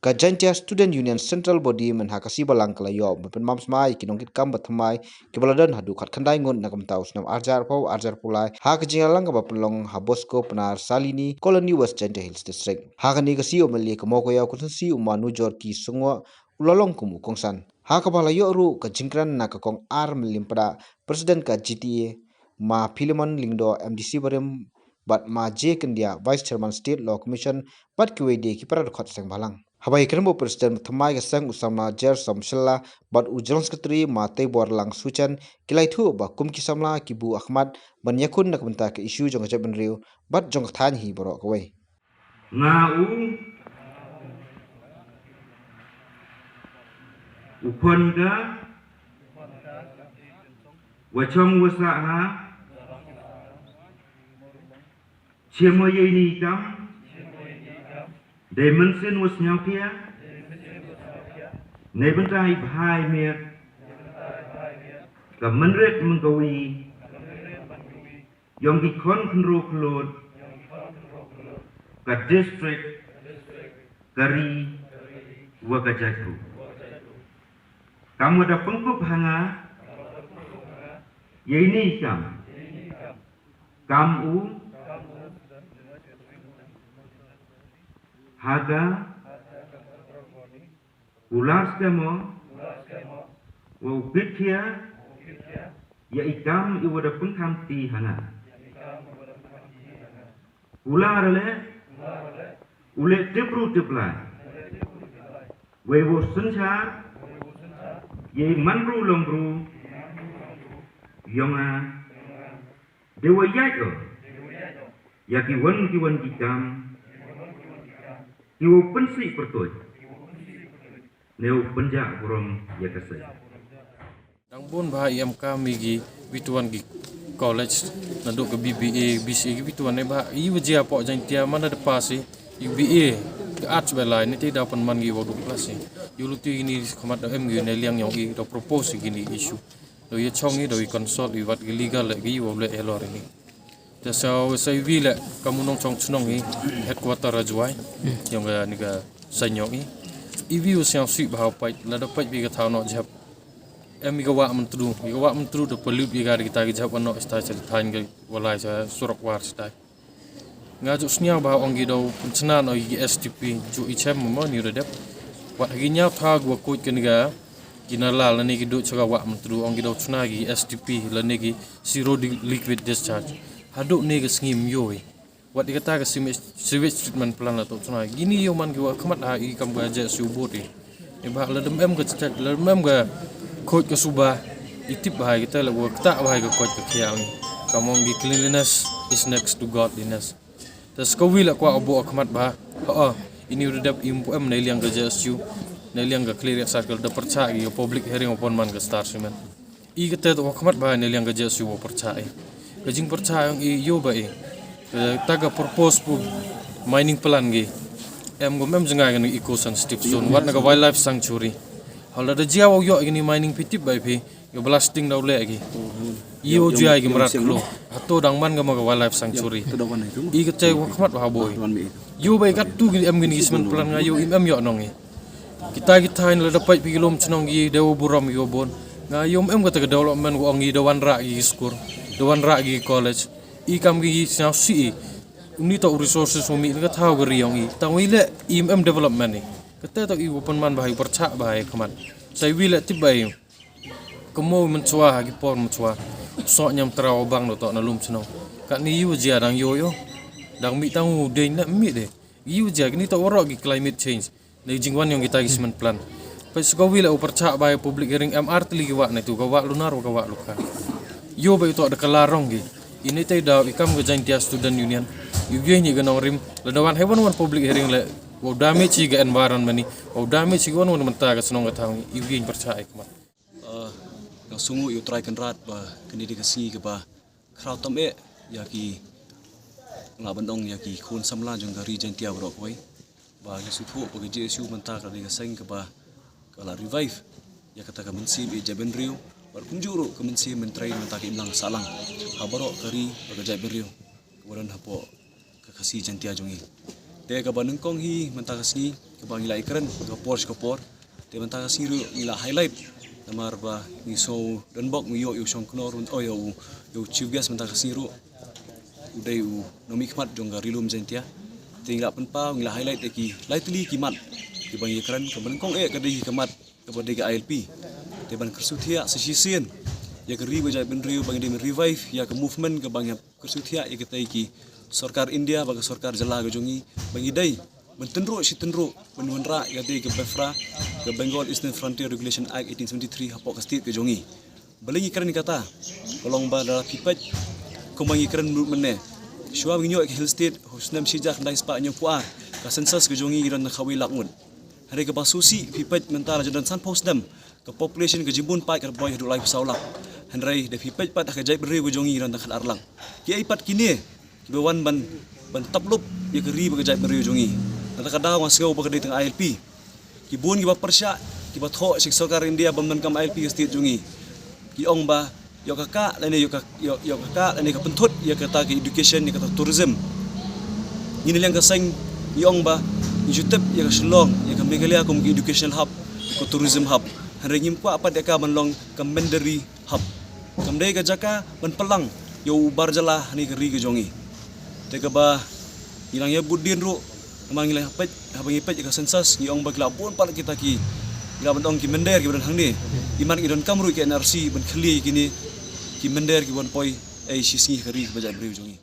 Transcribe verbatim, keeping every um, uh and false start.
Ka Jaintia Student Union Central Body mynha ka Khasi Balang ka la ïoh ban pynmap sma ïa ki nongkitkam ba thymmai kiba la don haduh khatkhyndai ngut na ka bynta u snem arhajar arphew arhajar arphew lai ha ka jingïalang kaba pynlong ha Bosco Pnar Salini Colony, West Jaintia Hills District. Ha kane ka sngi u M L A ka Mawkaiaw Constituency u Ma Nujorki Sangma u la long kum u kongsan. Ha kaba la ïoh ruh ka jingkren na ka Kong R Mylliam Pdeng, President ka G T A, Ma Philemon Lyngdoh, M D C barim, bad Ma J Kyndiah, Vice Chairman State Law Commission, bad kiwei de ki para dkhot seng bhalang. Haba ïakren bad u President ba thymmai ka seng u samla Jersom Shylla bad u General Secretary Ma Teiborlang Suchen, ki la ïathuh ba kum ki samla ki buh ha khmat ban ïakhun na ka bynta ka issue jong ka jaitbynriew bad jong ka thaiñ hi baroh kawei. Nga u, u khon ka, wa chong wa sah ha, chim wa ïa ine i kam, dei mynsiem wa sñiawkhia, na bynta i bha i miat, ka mynried mynkawi, yong ki khon khynroo khyllood, ka district, ka ri, wa ka jaitbru. Kam wa da pynkup ha nga, ïa ine i kam. Kam u, ha ka, u lar skhem o, wa u kit khia, ïa i kam i wa da pynkham kti ha nga. U lar leh, u leh tip bru tip blai. Wei wa u synshar, ïa i man bru long bru, yong nga, de wa ïaid o, ïa ki wan ki wan ki kam, ki wa u pynsih pyrtuid, ne u pynjah burom ïa ka seng. Dang bun bha i em kam i ki bituan ki college, naduh ka B B A, B C A ki bituan ne bha i wa jia pok Jaintia man da pass i, i B A, ka arts ba lai, ne te da pynman ki wa du plus i. Ïa u luti kini khmat da em ki ne liang yong i, da propose kini issue. Da ïa chong i, da i consult i wat ki legal le ki wa le elor ini. Te sa, sa iwi le, kam u nongchong chnong i, headquarter a Jowai, yong ka ni ka saiñ yong i. Iwi u sñiawsih bha u pait, lada pait bha ka thaw noh jhep. Em i ka wah Myntdu, i ka wah Myntdu da pollute i ka ri kita ki jhep wa noh stai sa thain ka walai sa surok war stai. Nga ju sñiaw bha ong ki daw pynchna noh i ki S T P, ju i chem mo ni da dep. Wat ha ki ñiaw thaw ki wa kuit ka ni ka, ki na lal lane ki duh cha ka wah Myntdu ong ki daw chna ki S T P lane ki zero di-, liquid discharge. Haduh ne ka sngi ym ïoh i. Wat i kata ka sewage, sewage treatment plant la toh chna. Kini ïoh man ki wa khmat ha i kam ka J S U board i. I bha la dem em ka chat, la dem em ka khot ka suba. I tip bha i kata la wa kata bha i ka khot ka khia ong. Kam ong ki cleanliness is next to godliness. Te sa kawi la kwah u buh khmat bha. Ha, ha. Ini u da dep im pu em na liang ka J S U. Na liang ka Khliehriat Circle da pyrchah ki public hearing upon man ka Star Cement. I kata te wa khmat bha na liang ka J S U wa pyrchah i. Ka jingpyrchah yong i ïoh bha i. Kata ka purpose pu mining plant ki. Em gum em jngai ka eco sensitive zone. Wat na ka wildlife sanctuary. Hal da jia wa ïoh kini mining phi tip bha i phi. Ka blasting daw leh ki. Ïoh jia ki mrad khlo. Hato dang man ka ma ka wildlife sanctuary. I kata wa khmat bha boi. Ïoh bha i kat tu ki em kini ki cement plant nga ïoh im em ïoh nong i. Kita kita in lada pait phi ki lum chnong ki de wa burom ki wa bun. Nga ïoh im em kata ka development wa ong i da wanrah ki skul. Da wanrah ki college. I kam ki sñiawsih i. Uni ta u resources wa mi ka thaw ka ri yong i. Tang wa i le im em development i. Kata ta i wa pynman bha i pyrchah bha i khmat. Sa iwi le tip bha i. Ka mo mynchwa ha ki por mynchwa. Sok ñiamtra wa bang da toh na lum chnong. Katni ïoh jia dang ïoh ïoh. Dang mi tang u deng le mi de. Ïoh jia kini ta waroh ki climate change. Na jingwan yong kita ki cement plant. Peit sa kawi la u pyrchah bha i public hearing em ar tylli ki wah na tu ka wah lunar wa ka wah lukha. Ïoh bha i toh da ka la rong ki. Ini te daw i kam ka Jaintia Student Union. Ïoh ïoh ni ka nongrim. Lada wan hei wan wan public hearing le. Wa u damage i ka environment ni. Wa u damage i ka wan wan mynta ka chnong ka thaw ni. Ïoh ïoh pyrchah i khmat. Ah, nga sngew ïa u Trai Kynrad ba kane dei ka sngi kaba khraw tam eh ïa ki nga ban ong ïa ki khun samla jong ka ri Jaintia baroh kawei. Ba ngi sngewthuh ba ka J S U mynta ka dei ka seng kaba ka la revive ïa kata ka mynsiem ïa jaitbynriew. Bad kumjuh ruh ka mynsiem ban trei mynta ka imlang sahlang ha baroh ka ri bad ka jaitbynriew. Ka wa don hapoh ka Khasi Jaintia jong ngi. Te kaba nyngkong hi mynta ka sngi kaba ngi la ïakren ka por sha ka por. Te mynta ka sngi ruh ngi la highlight namar ba ngi sngew donbok ngi ïoh ïa u shongknor, oh, ïa u, ïa u chief guest mynta ka sngi ruh u dei u nongmihkhmat jong ka Ri Lum Jaiñtia. Te ngi la pynpaw, ngi la highlight ïa ki lai tylli ki mat kiba ngi ïakren. Kaba nyngkong eh ka dei hi ka mat kaba dei ka I L P. Te ban kyrsiew thiah sa shisien ïa ka ri bad ka jaitbynriew ba ngi dei ban revive ïa ka movement kaba ngi hap kyrsiew thiah ïa kita ki sorkar India bad ka sorkar jylla ka jong ngi ba ngi dei ban tynruh shi tynruh ban wanrah ïa ka dei ka BEFRA, ka Bengal Eastern Frontier Regulation Act eighteen seventy-three hapoh ka state ka jong ngi. Balei ngi kren kata? Ka long ba lada phi peit kumba ngi kren mynne, shuwa ba ngi ïoh ïa ka Hill State ha u snem shi hajar khyndai spah hynñiewphew ar, ka census ka jong ngi ki don tang khatwei lak ngut. Hynrei kaba sngewsih phi peit mynta la jan don sanphew snem, ka population ka jingbun paid ka boi haduh laiphew saw lak. Hynrei da phi peit pat ha ka jaitbynriew ka jong ngi ki don tang khatar lak. Kiei pat kine kiba wan ban, ban tap lup ïa ka ri bad ka jaitbynriew jong ngi? Nangta ka daw nga sngew ba ka dei tang I L P. Ki bun kiba pyrshah, kiba thoh sha ka sorkar India ban donkam I L P ka state jong ngi. Ki ong ba ïoh ka kah lane ïoh ka, ïoh, ïoh ka kah lane ka pynthut ïa kata ka education, ïa kata tourism. Ngi na liang ka seng ngi ong ba ngi ju tip ïa ka Shillong, ïa ka Meghalaya kum ka educational hub, ka tourism hub. Hynrei ngim kwah pat ïa ka ban long ka Mandatory hub. Kam dei ka jaka ban pynlang ïa u bar jylla ha kane ka ri ka jong ngi. Te kaba ngi nang ïa bud dien ruh, namar ngi la peit, haba ngi peit ïa ka census ngi ong ba ki la bun pat kita ki, ngi la ban ong ki mynder kiba don hangne. Imat ngi donkam ruh ïa ka N R C ban khlieh ïa kine ki mynder kiba wan poi ei shisngi ha ka ri kaba jaitbynriew jong ngi.